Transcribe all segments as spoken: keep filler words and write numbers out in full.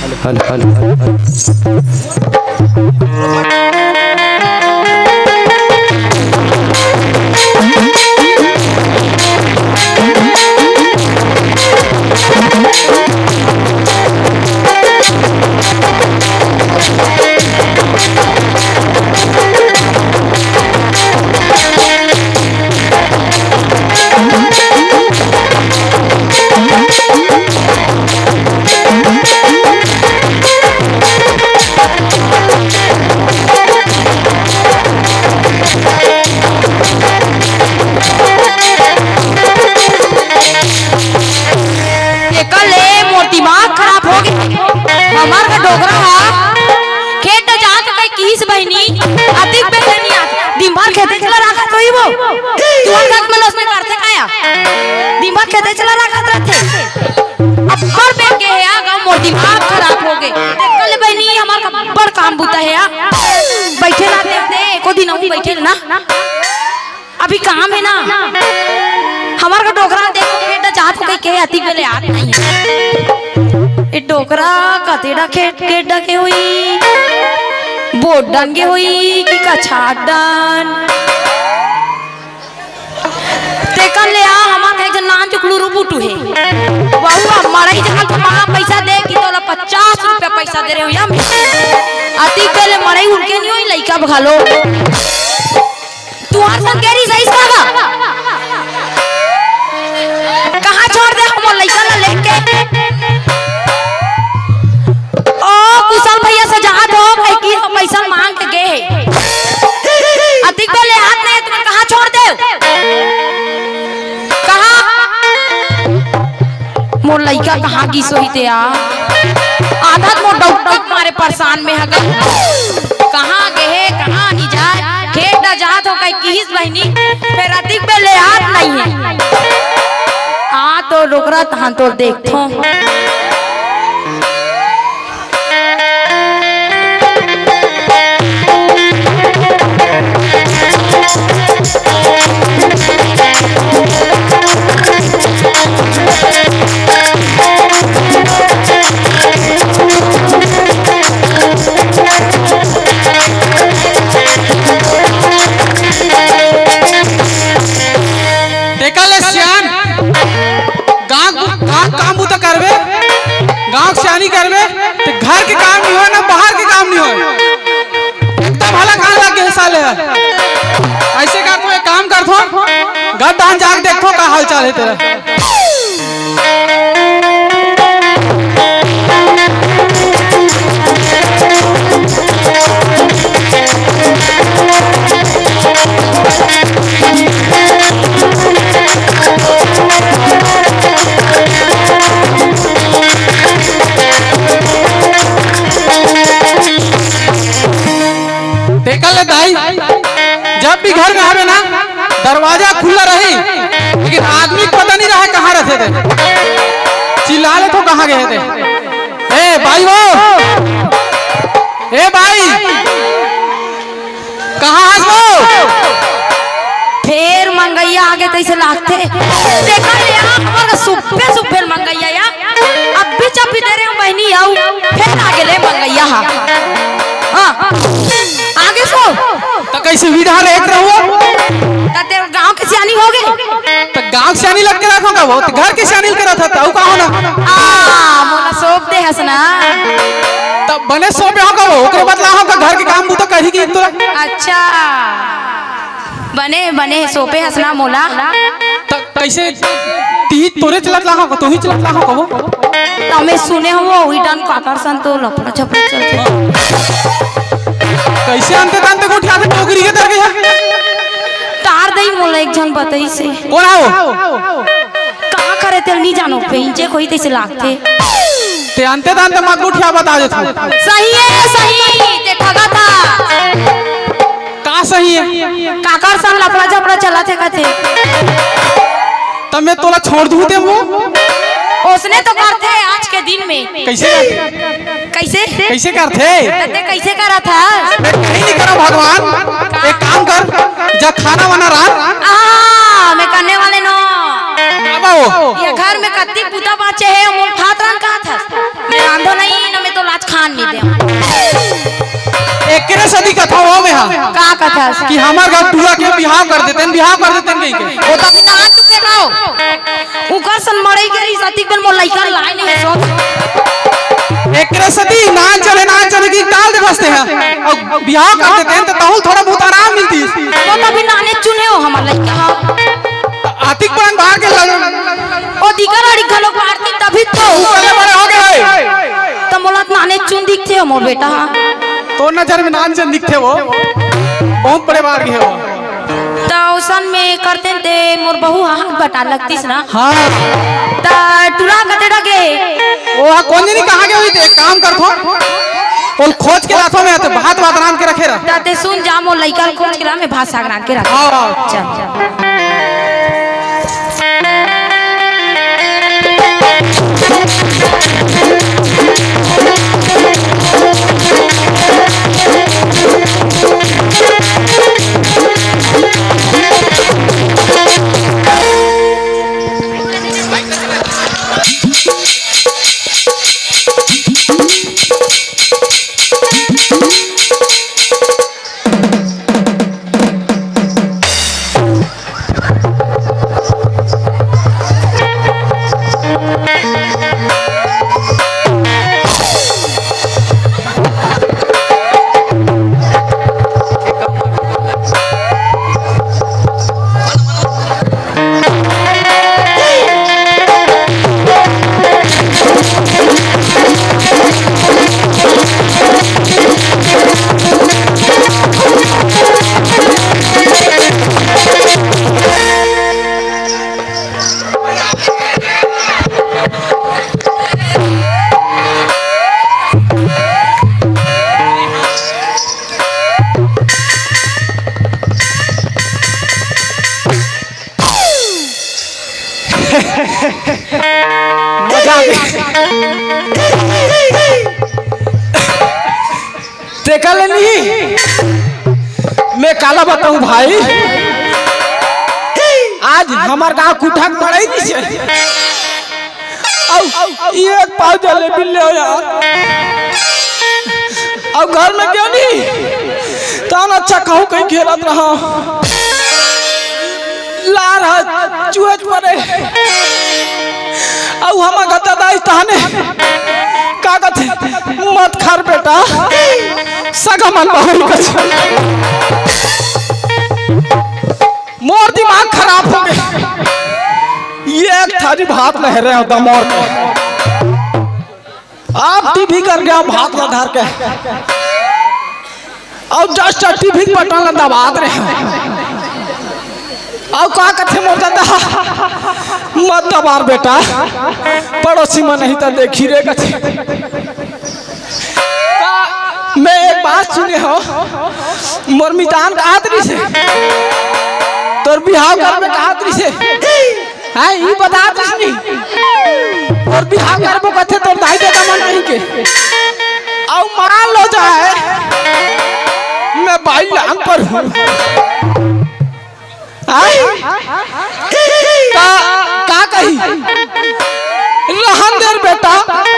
एकर ले मोर दिमाग खराब हो गे। हमार का डोकरा हा खेत जात कई किहिस बहिनी, अतिक बेर ले नी आत। दिन भर खेते चला राखत होही वो। तुहर साथ में नोच में करथे काया? दिन भर खेते चला राखत रहथे। अब्बड़ बेर गे हे आ गा, मोर दिमाग खराब हो गे। एकर ले बहिनी, हमार का अब्बड़ काम बूता हे आ। बइठे ना देते, एको दिन अहूँ बइठे ना। अभी काम हे ना, हमार का डोकरा देखो, खेत डा जात हो कहिके अतिक बेर ले आत नहीं हे। ए डोकरा कते डा खेत, खेत डा के होही, बोट डन गे होही कि कछार डन। तेकर ले आ, हमार का एक झन नान चुक लुरु बुटु हे। वहू अब मड़ई जात हो, महा पइसा दे कि तोला पचास रुपया पइसा दे रहे हो या मैं। अतिक बेर ले मड़ई उनके नहीं होही, लइका भगालो। तुहर संग गेरी सही का गा? कहाँ छोड़ दे हमर लइका ला लेके? ओ कुशल भैया से जात हो, भाई की हम पइसा मांग के गे हे। अतिक बेर ले आत नहीं, तुमन कहाँ छोड़ दे? कहाँ? मोर लइका कहाँ गिस होही ते आ? आधा त मोर डउक डउक मारे परेशान में हगन। कहाँ गे हे, कहाँ नहीं जाय? खेत डा जात हो कहिके किहिस बहिनी, फेर अतिक बेर ले आत नहीं हे। आ तो डोकरा तहन तोर देखथों। तेकर ले सियान, गाँव, गाँव काम बूता करबे, गाँव के सियानी करबे, ते घर के काम नहीं होय ना, बाहर के काम नहीं होय। एकदम भला काम लग गे साले ह। अइसे करथों, एक काम करथों, घर डहन जाके देखथों का हाल चाल हे तेरा। तेकर ले दाई, जब भी घर में हवे ना, दरवाजा खुला रही, लेकिन आदमी के पता नहीं रहे कहाँ रहथे ते। चिल्ला लेथों कहाँ गे हे ते। ए भाई वो, ए भाई, कहाँ हस वो? फेर मंगइया आगे तइसे लागथे। तेकर ले आ, हमर सुब्बे सुब्बे मंगइया या। अभी चपी दे रहे हो बहिनी, आऊ फेर आगे ले मंगइया हा। हाँ, आगे सो। त कइसे विधा रहत रहो? त ते गाँव के सियानी हो गे। त गाँव के सियानी लग के रखो का वो? त घर के सियानी लग के रखो, त अउ का होना? आ, मोला सौंप दे हस ना। त बने सौंपे हो का वो? ओकरे बदला हो का घर के काम बूता करही कि तोला? अच्छा। बने, बने, सौंपे हस ना मोला। त कइसे तिही तोरे चलत लाहा, तोही चलत लाहा कबो? तमे सुने हो, वही डहन काकर सन तो लफड़ा झपड़ा चलथे। कइसे अंते तंते गोठियाथे डोकरी के तरह? टार दई मोला एक झन बतइसे। कोन हो? कहाँ करे तेल नहीं जानो, पेंचे कोई तइसे लागथे। ते अंते तंते मत गोठिया बता देथों। सही हे, सही, ते ठगा था। का सही हे? काकर सन लफड़ा झपड़ा चलत हे कथे। त मैं तोला छोड़ दूँ ते वो? ओसने तो करथे आज के दिन में। कइसे करथे? कइसे? कइसे करथे? त ते कइसे करत हस? मैं कहीं नहीं करा भगवान। का? एक काम कर, जा खाना वाना रांध। आ, मैं करने वाले नो। अब पाओ। ये घर में कत्ती बूता बाँचे हे, मोर भात रांध कहत हस। मैं रांधो नहीं, न मैं तो लाज खान नहीं दे। एकरे सदी कथा हो में हा। का कथा हस? कि हमर घर टूरा के बिहाव कर देते हैं, बिहाव कर देते हैं कहीं के। वो तो अभी नान चुके रहो। उकर सन मड़ई के रही सती बन मोर लइका लाए नहीं सोच। एकरे सदी नान चले, नान चले की टाल दे बसते हैं। और बिहाव कर देते हैं तो तहु थोड़ा बहुत आराम मिलती। वो तो अभी नाने चुने हो हमर लइका। आतिक पुरान बाहर के लग। ओ दिगर अड़ी घलो बाढ़ती तभी तो। तू बड़े बड़े हो गए है। तो मोला नाने चुन दिखथे हो मोर बेटा। तो नजर में नान चुन दिखथे वो। बहुत बड़े बाहर गए हो। तो उसन में करते ते मोर बहू हाथ बटा लगतीस ना। हाँ। तो टुरा कते डगे। ओ हा कौन नहीं कहाँ गए हुई थे, काम कर थो। वो खोज के लाथो में आते, भात वात रांध के रखे रह। ताते सुन जा, मोर लइका ल खोज के ला, मैं भात साग रांध के रख। हाँ। चल। मजा आ गया। तेकर ले नहीं, मैं काला बताऊं भाई, आज हमर गांव कुठक पड़े नहीं से। अउ एक पाव जलेबी ले आओ यार। अउ घर में क्यों नहीं? तान अच्छा कहूँ कहीं घेरत रहा। लार हा चुहत परे। अउ हम गता दाई ताने। का कथे? मत खर बेटा। सगा मन बहुरी कछ। मोर दिमाग खराब हो गए। ये एक थारी भात लहरे होता मोर के। आप टीवी कर गया भात ला धर के। अउ just टीवी के बटन ला दबात रहे। अउ का कथे मोर दादा, मत दबार बेटा, पड़ोसी मन नहीं त देखी रे कथे। का मैं एक बात सुने हो, मोर मितान कहत रहिसे, तोर बिहाव करबे कहत रहिसे। हाँ, ई बता दिस नहीं। तोर बिहाव करबो कथे तोर दाई ददा मन नहीं के। अउ मान लो जाए, मैं बाई लांग पर हूँ। आई? का, का कही? रहन देर बेटा,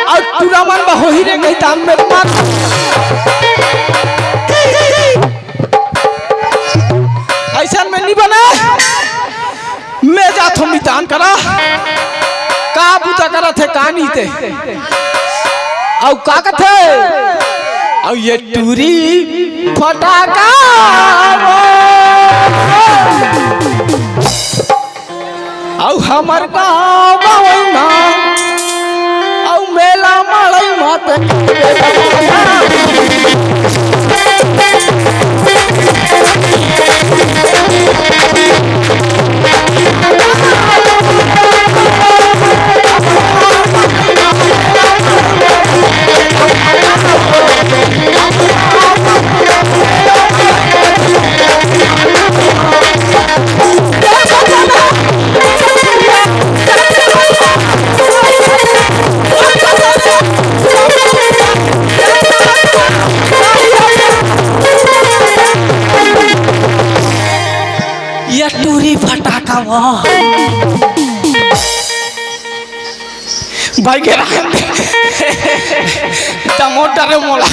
अउ टूरा मन बहोही रे कही तान में मार। ऐसा में नहीं बना। मैं जाथों मितान करा, का बूता करत हे, का नी ते। अउ का कथे? अउ ये टूरी फटाका वो। अउ हमर गाँव गवई मा, अउ मेला मड़ई मा ते। ये टूरी फटाका वो। के रहन दे। टमाटर रे मोला।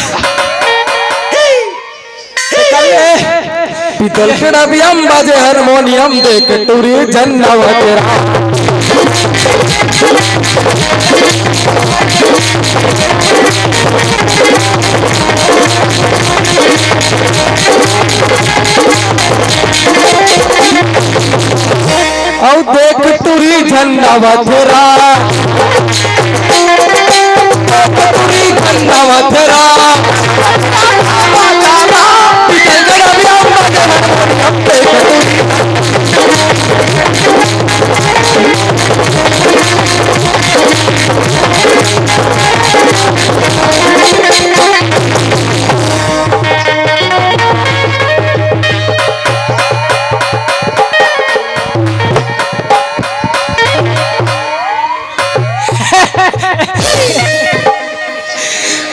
पीतल के डबियम बाजे हारमोनियम, देख टूरी झंडा तेरा। अउ देख टूरी झंडा बथेरा, टूरी झंडा बथेरा।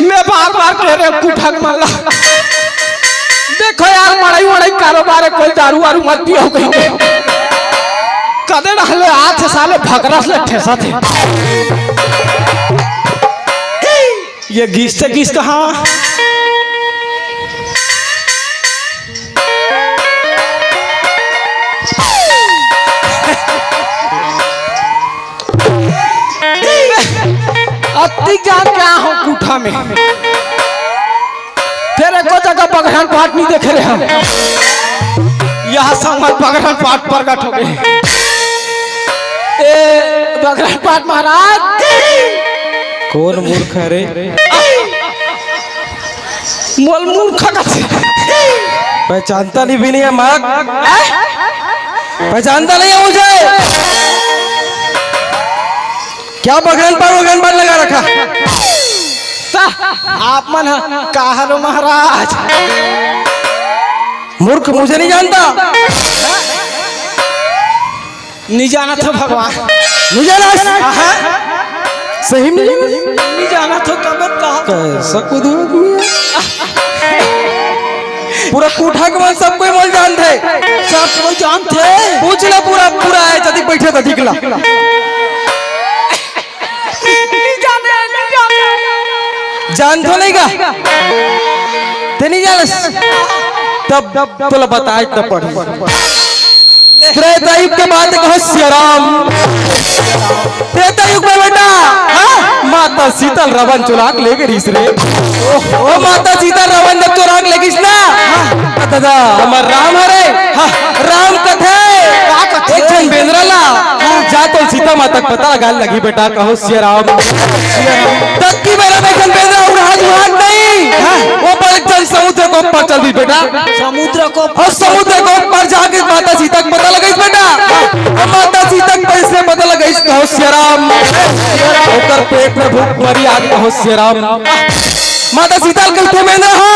मैं बार बार कह रहे हूँ कुठक मन ला, देखो यार, मड़ई वड़ई कारोबार है, कोई दारू वारू मत पियो कहीं के। कदे रहले आज साले भकरस ले ठेसा थे। ये घिस से घिस कहाँ? अतिक जान क्या हो कुठा में। तेरे को जगह बगरन पाट नहीं देखे रहे हम। यहाँ संगत बगरन पाट प्रगट हो गए। ए, बगरन पाट महाराज। कौन मूर्ख है रे? मोल मूर्ख कथे। पहचानता नहीं भी नहीं है माँ। पहचानता नहीं है मुझे। क्या बगरन पर बगरन पर लगा रखा? सा, आप मन ह, का हरो महाराज? मूर्ख, मुझे नहीं जानता। नहीं जाना था भगवान। नहीं जाना? आहा। सही में नहीं जाना? नहीं जाना था तब कहा। कैसा कुदू आदमी है? पूरा कोठा के मन सब कोई मोल जानथे। सब कोई जानथे। पूछ ला पूरा, पूरा है, जदी बैठे तो दिखला। नहीं जाने, नहीं जाने। जानथो नहीं का? ते नहीं जानस? तब तोला बताए त पड़ी। त्रेता युग के बात कहो सियाराम। त्रेता युग में बेटा, हाँ? माता सीता ल रावण चुराक ले गे रिहिस रे। ओ माता सीता ल रावण जब चुराक ले गिस ना, हाँ। दादा, हमर राम हरे, हाँ। राम कथे, का कथे? एक झन बेंदरा ला, हाँ। जा तो सीता माता के पता लगा लगी बेटा, कहो सियाराम। तब की बेरा में एक झन बेंदरा उड़ान भाग नहीं, हाँ। वो पर एक झन समुद्र के ऊपर चल दी बेटा। समुद्र को और समुद्र के ऊपर जाके माता सीता के पता लगाइस बेटा। अब माता सीता के कैसे पता लगाइस कहो सियाराम। ओकर पेट में भूख मरी आगे कहो सियाराम। माता सीता ल कहिथे बेंदरा हा,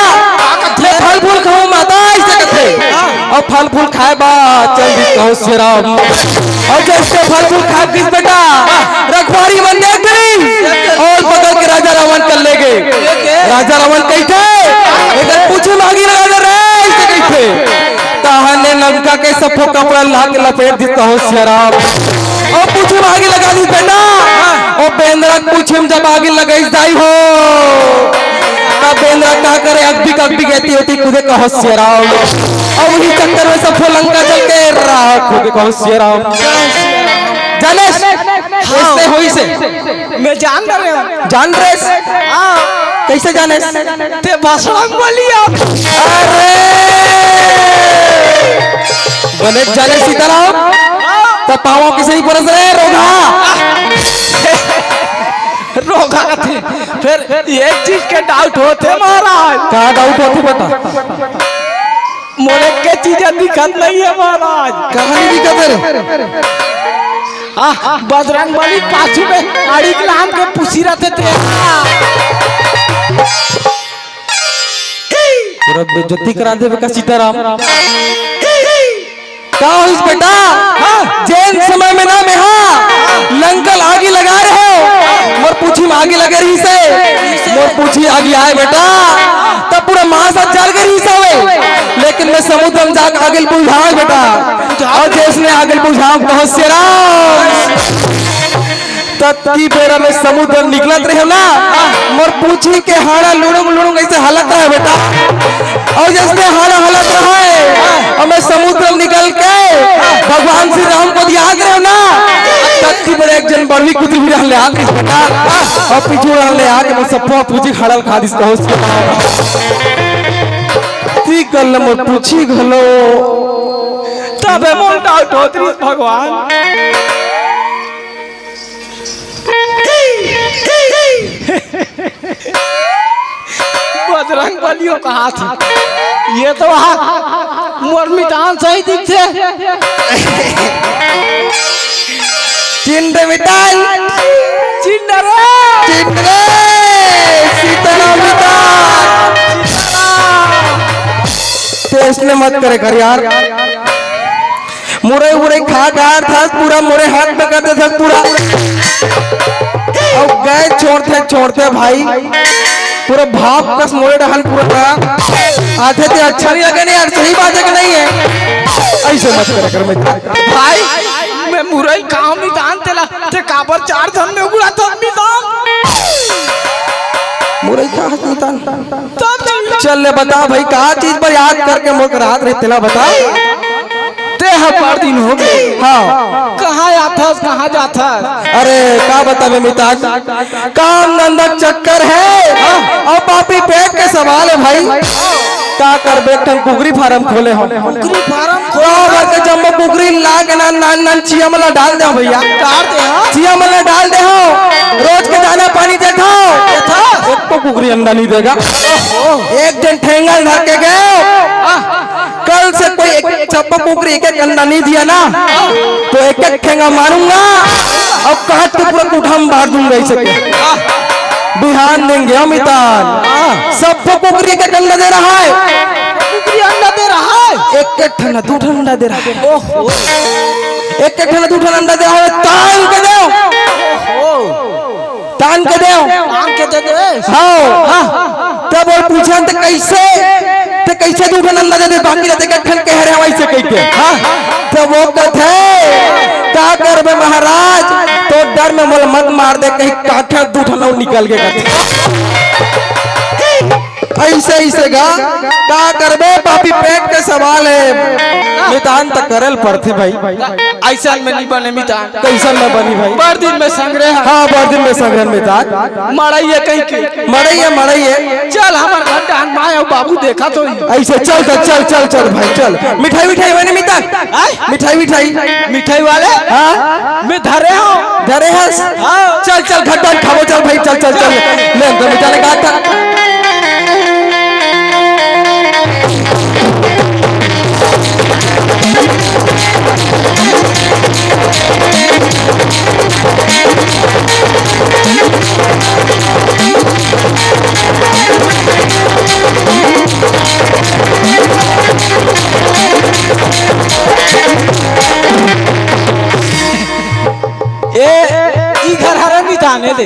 ले फल फूल खाओ माता, ऐसे कथे। और फल फूल खाए बा चल दी कहो सियाराम। और जैसे फल फूल खाए दिस बेटा, रखवारी मन देख गई और पकड़ के राजा रावण कर ले गए। राजा रावण कहिथे, "एकर पूछी म आगी लगा दे रे," ऐसे कहिथे। तहने लंका के सफो कपड़ा ला के लपेट दिस कहो सियाराम। और पूछी म आगी लगा दिस बेटा। और बेंदरा के पूछी म जब आगी लगाई जाई हो, तब बेंदरा का करे, अगबिक अगबिक एती ओती कूदे कहो सियाराम। और वही चक्कर में सफो लंका जल के राख हो गे कहो सियाराम। जाने? हाँ। कैसे होइस हे? मैं जान रहे हूँ। जान रहे? हाँ। कैसे जाने? ते बजरंग बली आप। अरे! बने जाने सीताराम। त पावा किसे नहीं परस रहे, रोगहा। रोगहा कथे। फिर एक चीज के doubt होथे महाराज। का doubt होथे बता? मोरे के चीजें दिखत नहीं है महाराज। कहाँ नहीं दिखत है रे? आ, बजरंग बली पाछू में अड़िक लाम के पुसी रहते थे। पूरा बेइज्जती करा देबे का सीताराम। का होइस बेटा? जेन समय में ना मेहा लंका ल आगी लगा रहे हो, मोर पूछी में आगी लगे रहिस हे, मोर पूछी आगी आए बेटा, तब पूरा मांस ह जल गे रहिस हवे, लेकिन मैं समुद्र में जाके आगी ल बुझाए बेटा, और जैसने आगी ल बुझाए कहो सियाराम। त ततकी बेरा में समुद्र निकलत रहे ना, मोर पूछी के हाड़ा लुड़ुंग लुड़ुंग ऐसे हलत रहे बेटा। अउ जैसे हाड़ा हलत रहे, अउ मैं समुद्र निकल के भगवान श्री राम को दियात रहे ना, ततकी बेरा एक जन बड़वी कुतरी भी रहले आके बेटा, अउ पीछू रहले आके मोर सप्पो पूछी हाड़ा खा दिस कहो। ती कल मोर पूछी घलो। तबे मोर डाउट होत रहिस भगवान। बजरंग बलियो कहा थी, ये तो हा मोर मितान सही दिखथे। चिन्ह मितान। चिन्ह रे। चिन्ह रे। सीताराम मितान। टेस्ट ने मत करे कर यार। मुरई उरई खा डार थस, पूरा मोरे हाथ में कर देथस पूरा। अउ गए छोड़ते छोड़ते भाई, पूरा भाप कस मोरे डहन पूरा। आथे ते अच्छा नहीं लगे नहीं यार, सही बात है कि नहीं है? ऐसे मत करे कर मितान। भाई, मैं मुरई खाऊं मितान तेला, ते काबर चार धन में उगड़ा था मितान? मुरई खा हस मितान। तब चल ले बता भाई, का चीज पर याद करके मोर रात रहे तेला बता। ते ह बड़ दिन हो गए। हाँ। कहाँ आथस, कहाँ जाथस? अरे का बताबे मितान, काम धंधा चक्कर है। हाँ। अउ पापी पेट के सवाल है भाई। का करबे, एक ठन कुकरी फार्म खोले हो। कुकरी फार्म खोले गाँव भर के जम्मो कुकरी ला के ना नान नान चिया मन ला डाल दे हो भैया। डाल दे हो। चिया मन ला डाल दे हो। रोज के दाना पानी देथो। देथो। एक तो कुकरी अंडा नहीं देगा। ओहो। एक दिन ठेंगा धर के गए। आह। कल से कोई एक चप्पा कुकरी एक एक अंडा नहीं दिया ना, तो एक एक ठेंगा मारूंगा। अब काट के पूरा कोठा में बांट दूंगा इसे। बिहान देंगे हम इतान। सबको कुकरी एक एक अंडा दे रहा है। कुकरी अंडा दे रहा है। एक एक ठंडा, दो ठंडा दे रहा है। ओहो। एक एक ठंडा, दो ठंडा अंडा दे रहा है। तान के दो। ओहो। तान के देव। तान के दे दे। हाँ। हाँ। तब वो पूछन, "ते कैसे, ते कैसे दू ठन अंडा दे दे, बाकी रहते के ठन कह रहे वैसे कह के?" हाँ। तब वो कथे, "का करबे महाराज, तो डर में मोला मत मार दे, कहीं काठा दू ठन अउ निकल के कथे।" ऐसे, ऐसे गा, का करबे, पापी पेट के सवाल है। मितान त करल पड़थे भाई। अइसन में नहीं बने मितान। कइसन में बनी भाई? बड़ दिन में संग रहे। हाँ, बड़ दिन में संग रहे मितान। मड़ई है कहीं के। मड़ई है, मड़ई है। चल हमर घर डहन माय अउ बाबू देखा तो ही। अइसे चल, चल, चल, चल, चल भाई, चल। मिठाई, मिठाई बने मितान। आय? मिठाई, मिठाई। मिठाई वाले? हाँ। मैं धरे हँव। धरे हस? हाँ। चल, चल, घर डहन खाबो, चल भाई, चल, चल, चल। ले, अंदर में जाने का था। ए, ई घर हरे मितान हे दे।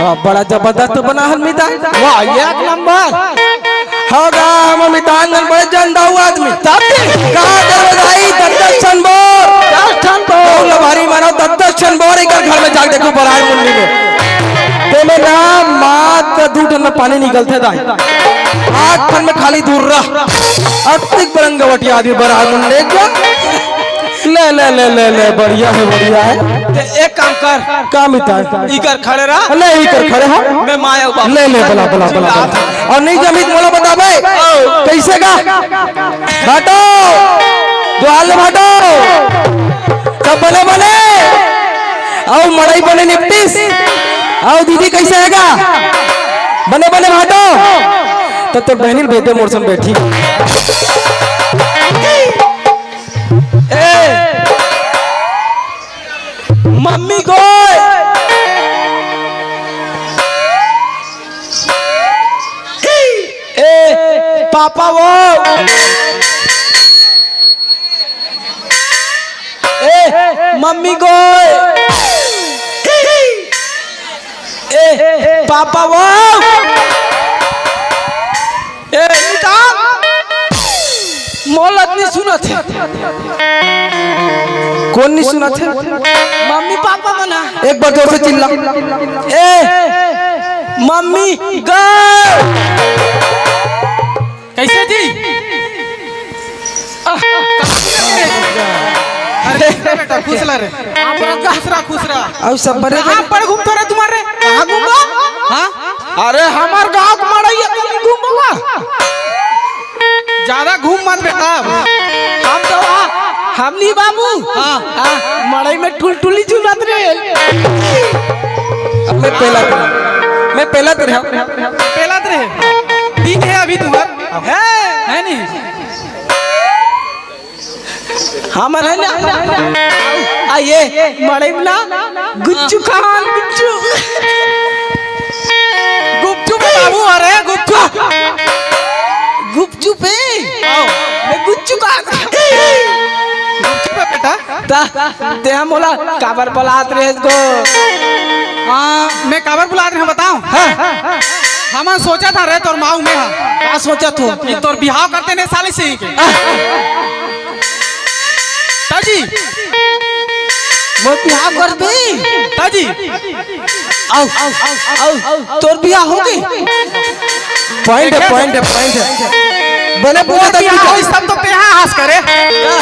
हाँ, बड़ा जबरदस्त बना हन मितान। वाह, एक नंबर। हो गा, हम मितान जन बड़े जनदाऊ आदमी। तब भी। का करबे दाई, दस दस ठन बोर। दस ठन बोर। बोर ल भारी मानो, दस दस ठन बोर, एकर घर में जाके देखो, बरार मुंडी में। तेमे ना, मात्र दू ठन में पानी निकलथे दाई। आठ ठन में खाली धुर्रा। अतिक बरंगवटी आदमी बरार मुंडी का। ले, ले, ले, ले, ले, बढ़िया है, बढ़िया है। ते एक काम कर। का मितान? इकर खड़े रह। ले, इकर खड़े हो। मैं माया बाबू। ले, ले, बला, बला, बला, बला। अउ नहीं जमित मोला बताबे। ओ। कइसे गा? भाटो। दुआल भाटो। सब बने, बने। अउ मड़ई बने निपटिस। अउ दीदी कइसे हे गा? बने, बने भाटो। त तोर बहिनी ल भेज दे, मोर संग बैठी। ए, मम्मी गोय। ए, पापा वो। ए, मम्मी गोय। ए, पापा वो। ए, मितान। मोला नइ सुनत हे। कोन नइ सुनत हे? मम्मी पापा मन ह। एक बार जोर से चिल्ला। ए, मम्मी गा। कइसे जी? आह, अरे, खुश रह बेटा, खुश रह रे। खुश रह, खुश रह। अउ सब बने? कहाँ पड़ घूमथो रे तुम्हारे? कहाँ घूमबो? हाँ? अरे, हमर गाँव के मड़ई हे, तुम घूमबो का? ज्यादा घूम मत बेटा। हम तो, हाँ, हम नहीं बाबू। हाँ। हाँ, मड़ई में टुलटुली झूलत रहे। अब मैं पेलत रहे, मैं पेलत रहे। पेलत रहे। ठीक है, अभी तुम्हार है, है नहीं? हमर हे ना, आ ये मड़ई में ना, गुच्चू खान, गुच्चू। गुपचुप बाबू, अरे गुपचुप। गुपचुप हे? आओ। मैं गुच्चू खान। गुपचुप हे बेटा? ता, तेहा मोला काबर बलात रहे गो? हाँ, मैं काबर बलात रहे बताओ? हाँ। हमन सोचत हन रे तोर माऊ में हा। का सोचत हो? कि तोर बिहाव करते नहीं साले से ही के। ताजी। मोर बिहाव कर दे। ताजी। आउ, आउ, आउ, तोर बिहाव हो गे? Point हे, point हे, point हे। बने पूछे तक बिहाव होइस तब तो तेहा हंस करे। ता,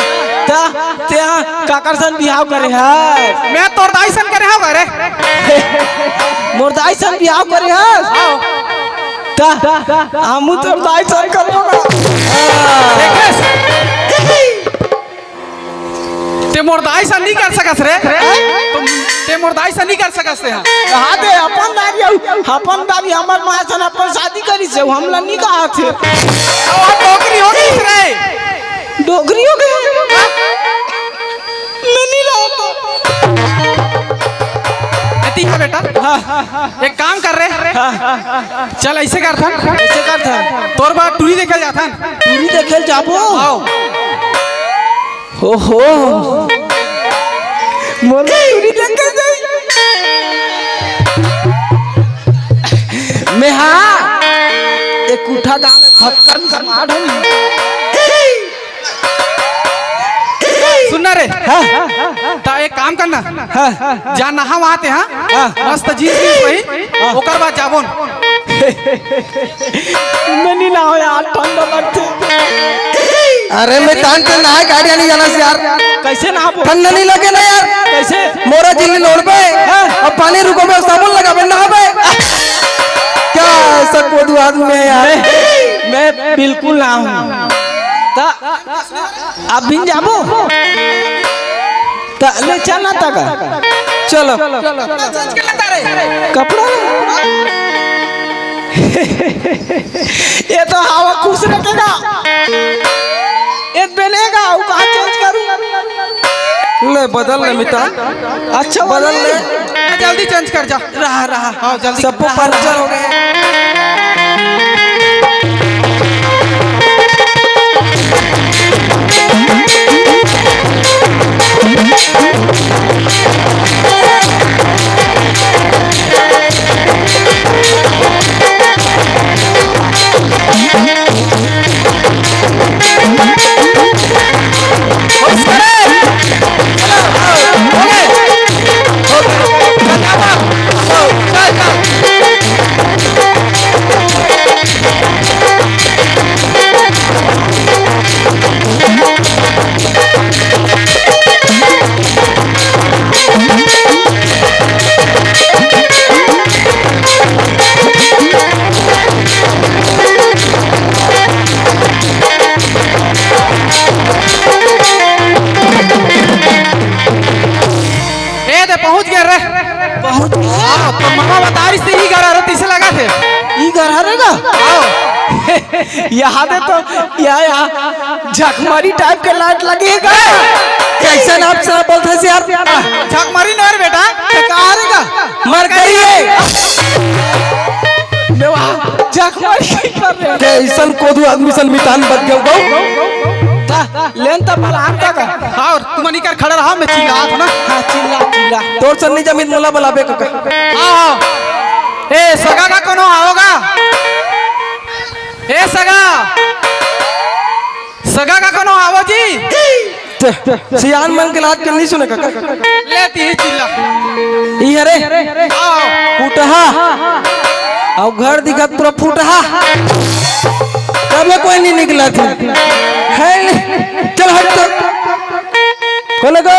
ता, तेहा काकर सन बिहाव करे हस? मैं तोर दाई सन करे हंव करे। मोर दाई सन बिहाव करे हस? आओ। ता, हमू तोर दाई सन करबो ना। देख बे। ते मोर दाई सन नहीं कर सकस रे। तुम, ते मोर दाई सन नहीं कर सकस ते, हाँ। कहा दे, अपन दारी आऊ, अपन दारी हमर माँ सन अपन शादी करिस हे, हमला नहीं कहा थे। और डोकरी हो गई रे। डोकरी हो गई? मैं नहीं रहा। अति है बेटा। हाँ, हाँ, हाँ। एक काम कर रे। हाँ, हाँ, हाँ। चल, ऐसे करथन। ऐसे करथन। तोर बर टूरी देखे जाथन। टूरी देखे जाबो? आओ। हो, हो। मोर टूरी देखे जाई। मैं हाँ, एक उठा गाँव में भक्कम smart हूँ। सुन ना रे। हाँ। त एक काम करना। हाँ। जा नहा वहा ते, हाँ? हाँ। मस्त jeans वींस पहिन, हाँ। ओकर बाद जाबोन। मैं नहीं नहाओं यार, ठंडा लगथे। अरे मैं तान के नहाए गाड़िया नहीं जाना से यार। कैसे नहाबो? ठंडा नहीं लगे ना यार। कैसे? मोरा जिल्ली लोड़बे। हाँ। अब पानी रुकोबे, साबुन लगाबे, नहाबे। क्या ऐसा कोदू आदमी है यार? मैं, मैं बिल्कुल ना हूँ। ता अब भी जाबो? त ले चल ना तका। चलो। कपड़ा? ये तो हवा खुश रखेगा। ये बेलेगा, वो कहाँ change करूँ? ले, बदल ले मिता। अच्छा, बदल ले। जल्दी change कर जा। रहा, रहा। हाँ, जल्दी। सबको पंचर हो गए। ए दे पहुंच गया रे। पहुंच गया? हाँ, तो ममा बता रही से ही घर आ रहा, तैसे लगा थे। ई घर हरे गा? आओ। यहाँ दे तो, यहाँ, यहाँ झकमारी type के light लगे हे गा। कैसन आप सब बोलत हस यार? झकमारी नोर बेटा। ते कहाँ रे गा? मरकरी हे। देवा, झकमारी कर रहे। कैसन कोदू आदमी सन मितान बन गयो गो। ता, लेन ता बलहान का का। हाँ, तुमन इकर खड़ा रहा, मैं चिल्लात हूँ ना। हाँ, चिल्ला, चिल्ला। तोर सन नहीं जमीन मोला बलाबे का का। हाँ, हाँ। ए, सगा का कोनो आओगा? ए, सगा। सगा का कोनो आवो जी? ते सियान मन के लात के नहीं सुने कका। ले ती चिल्ला। ई हरे। आओ। कुटहा। अउ घर दिखत पूरा फुटहा। तबे कोई नहीं निकलत हे। है नहीं। चल हट तो। कोन गो?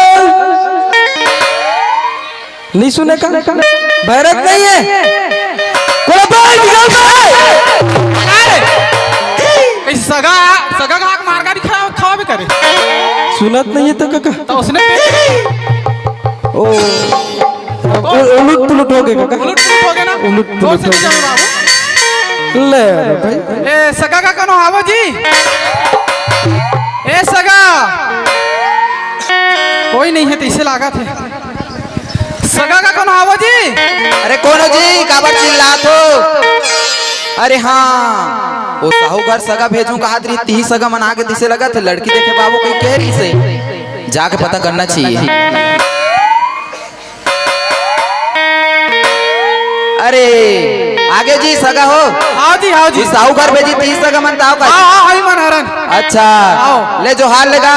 नहीं सुने का? भैरत नहीं है। कोला बोल, निकल बे। अरे, ए सगा, सगा का हाक मार गाड़ी खा, खावे करे। सुनत नहीं है तो कका। तो उसने ओ, उ-, उलट पुलट हो गए कका। उलट पुलट हो गए ना? उलट पुलट जोर से हो गए। बजाओ बाबू। ले अरे भाई। ए, सगा का कनो आवो जी? ए, सगा। कोई नहीं है, तो इसे लागत है। सगा का कोनो आवो जी? अरे कोनो जी, काबर चिल्लात हो? अरे हाँ, वो साहू घर सगा भेजूं कहात रही, तीही सगा मन आगे दिसे लगत हे, लड़की देखे बाबू कहीं कह रही से। जाके पता करना चाहिए। अरे, आगे जी सगा हो। हाँ जी, हाँ जी। ये साहू घर भेजी, तीही सगा मन ताव का? हाँ, हाँ, हई मन हरन। अच्छा। आओ। ले जोहार लेगा।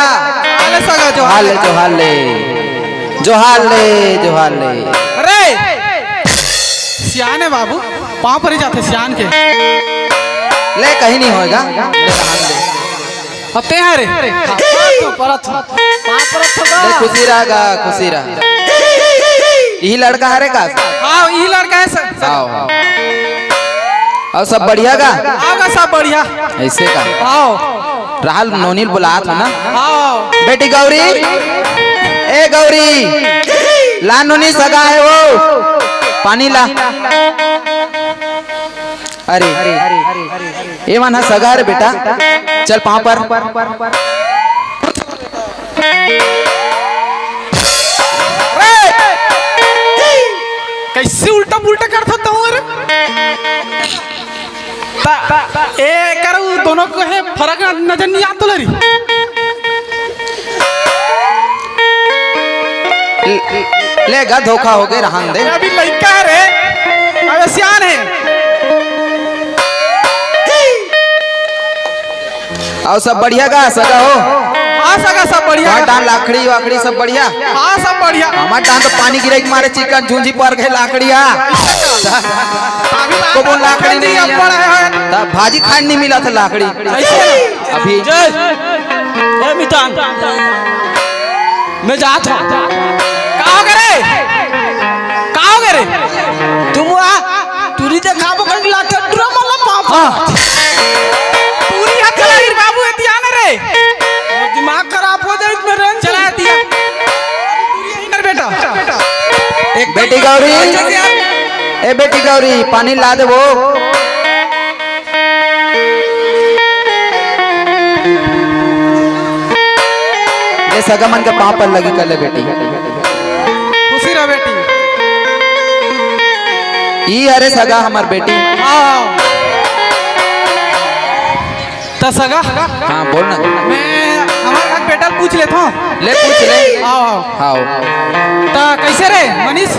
ले सगा, जोहार जोहार ले, ले। जोहार ले। जोहार ले, जोहार ले। अरे, सियान हे बाबू, पाँव परे जाथे सियान के। ले, कहीं नहीं होएगा। ले, रहन दे। अब ते हरे। परत हो, परत हो। पाँव परत हो गा। ले, खुशी रह गा, खुशी रह। यही लड़का हरे का? हाँ, यही लड़का है सर। आओ, आओ। अउ सब बढ़िया गा? आओ गा, सब बढ़िया। ऐसे का? आओ। राहुल नोनी ल बुलात हो ना? आओ। बेटी गौरी, ए गौरी, ला नोनी सगा हे वो, पानी ला। अरे, ए मन ह सगा रे बेटा, चल पाँव पर। कैसे उल्टा पुल्टा करथो तहूँ रे? ता, ए करू दोनों को हे फरक न-, नजर नहीं आतो लरी। ले गा, धोखा हो गए, रहन दे। अभी लइका हे रे, अबे सियान हे। अउ सब बढ़िया गा, सगा हो? हाँ सगा, सब बढ़िया। हमार डान लाखड़ी वाखड़ी सब बढ़िया? हाँ, सब बढ़िया। हमार डान तो पानी गिरे के मारे चिकन झुंझी पर गए लाखड़ी हा। अभी तो को बोल लाखड़ी नहीं है। बड़ा है। तब भाजी खान नहीं मिला था लाखड़ी। ऐसे अभी। जय। ए मितान। मैं जात हूँ। का हो गे रे? का हो गे रे? तुम आ, टूरी देखाबो कर लात डरा मला पापा। हाँ। टूरी हाथ लगी बाबू, एती आने रे। दिमाग खराब हो जाए इसमें रेंज। चला दिया। इधर बेटा। एक बेटी गौरी, ए बेटी गौरी, पानी ला दे वो। ले सगा मन के पाँव पर लगी कर ले बेटी। खुशी रह बेटी। ई हरे सगा हमर बेटी। हाँ। त सगा? हाँ, बोल ना। मैं हमारे घर बेटा पूछ लेता हूँ। ले, पूछ ले। आओ, आओ। आओ। त कैसे रे, मनीष?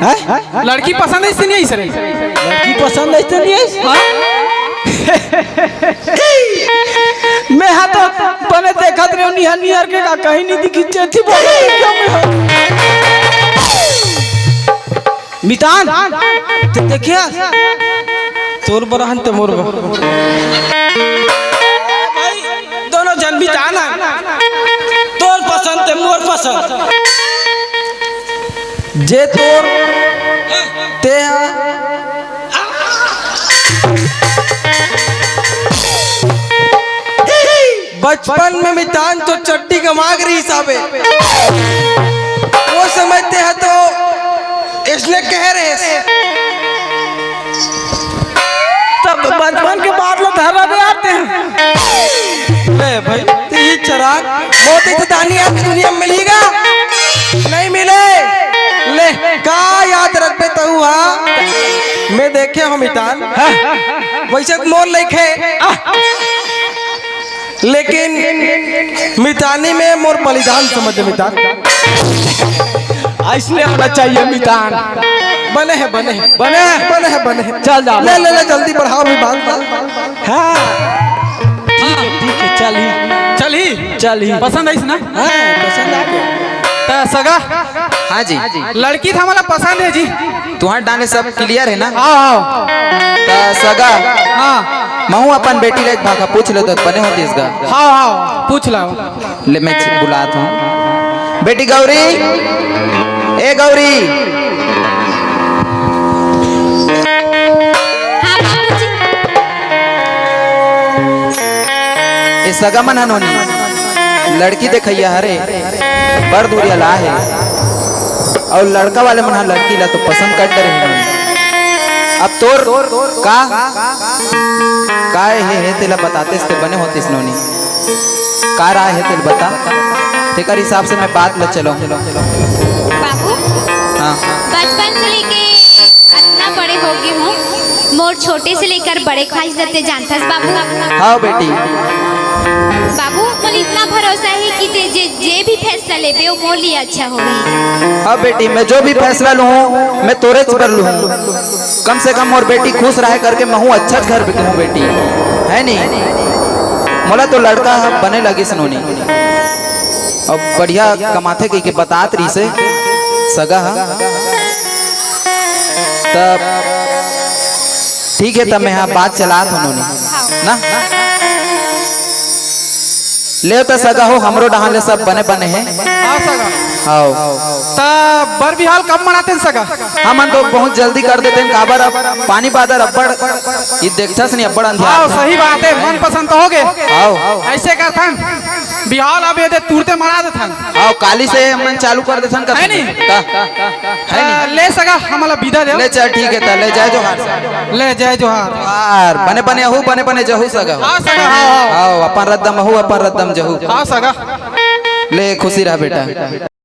हैं? लड़की पसंद है इससे नहीं है सर? लड़की पसंद है इससे नहीं है? हाँ? मैं हा तो बने देखत रहे निहार निहार के का कहीं नहीं दिखी चेथी बोल। मितान, ते देखिया? तोर बरहन ते मोर बर। भाई, दोनों जन मितान हे। तोर पसंद ते मोर पसंद। जे तोर ते हा। बचपन में मितान तो चड्डी गमा गे रहिस हाबे। वो समय ते हा तो इसने कहे रहे। तब बचपन के बात ला धरा दे आते हैं। ले भाई, ते ही चराग, मोती तो दानी आज दुनिया में मिलेगा? नहीं मिले। ले, का याद रखबे तहू हा? मैं देखे हूँ मितान। हाँ। वैसे तो मोर लइके। लेकिन मितानी में मोर बलिदान समझ मितान। ऐसने होना चाहिए मितान। बने हे, बने हे। बने हे? बने हे, बने हे। चल जा। ले, ले, ले, जल्दी बढ़ाओ भी बात, बात। हाँ। ठीक है, ठीक है, चल ही। चल ही। चल ही। पसंद आइस ना? हाँ, पसंद आ गया। त सगा, हाँ जी। लड़की त हमला पसंद हे जी। तुहार डाहन ले सब clear हे ना? हाँ, हाँ। त सगा, हाँ। महूँ अपन बेटी ले एक भाखा पूछ लेतेंव त बने होतिस गा। हाँ, हाँ, पूछ ला। ले मैं बुलात हँव। बेटी गौरी, ए गौरी। हाँ बाबूजी। ए सगा मन ह नोनी, लड़की देखइया हरे, बड़ दुरिहा ला हे, अउ लड़का वाले मन ह लड़की ला तो पसंद कर डरे हे नोनी। अब तोर का, का हे, हे तेला बतातेस ते बने होतिस नोनी। का राय हे तेला बता, तेकर हिसाब से मैं बात ल चलाहूँ। बाबू, हाँ। बचपन से लेके अतना बड़े हो गे हँव, मोर छोटे से लेकर बड़े ख्वाहिश रहिथे, जानथस बाबू। हाँ बेटी। बाबू, मोला अतना भरोसा हे कि तें जे, जे भी फैसला लेबे, वो मोर लिए अच्छा होही। हाँ बेटी, मैं जो भी फैसला लूहूँ, मैं तोरेच बर लूहूँ। कम से कम मोर बेटी खुश रहे करके महूँ अच्छा घर बिताहूँ बेटी, हे नी? मोला तो लड़का ह बने लगिस नोनी। अब बढ़िया कमाथे कहिके बतात रहिसे सगा ह। तब ठीक हे, तब मैं हा बात चलात हँव नोनी, ना? ले त सगा हो, हमरो डाहन ले सब बने बने हे। हाँ सगा। हव। त बर बिहाव कब मनातेन सगा? हमन तो बहुत जल्दी कर देतेन, काबर अब पानी बादर अब्बड़, ये देखथस नहीं, अब्बड़ अंधियार हाँ, हे। सही बात हे, मनपसंद तो हो गे। हव। अइसे करथन, बिहाव ला अभी दे तुरते मना देथन। हव, काली से हमन चालू कर देथन हे नी? कथन। हे नी? आ, ले सगा, हमला बिदा दे। ले चल, ठीक हे, त ले जय जोहार। ले जय जोहार। जोहार, बने बने अहू, बने बने जहू सगा। हाँ सगा, हाँ, हाँ। हव, अपन रद्दम अहू, अपन रद्दम जहू। हाँ सगा। ले खुशी रह बेटा।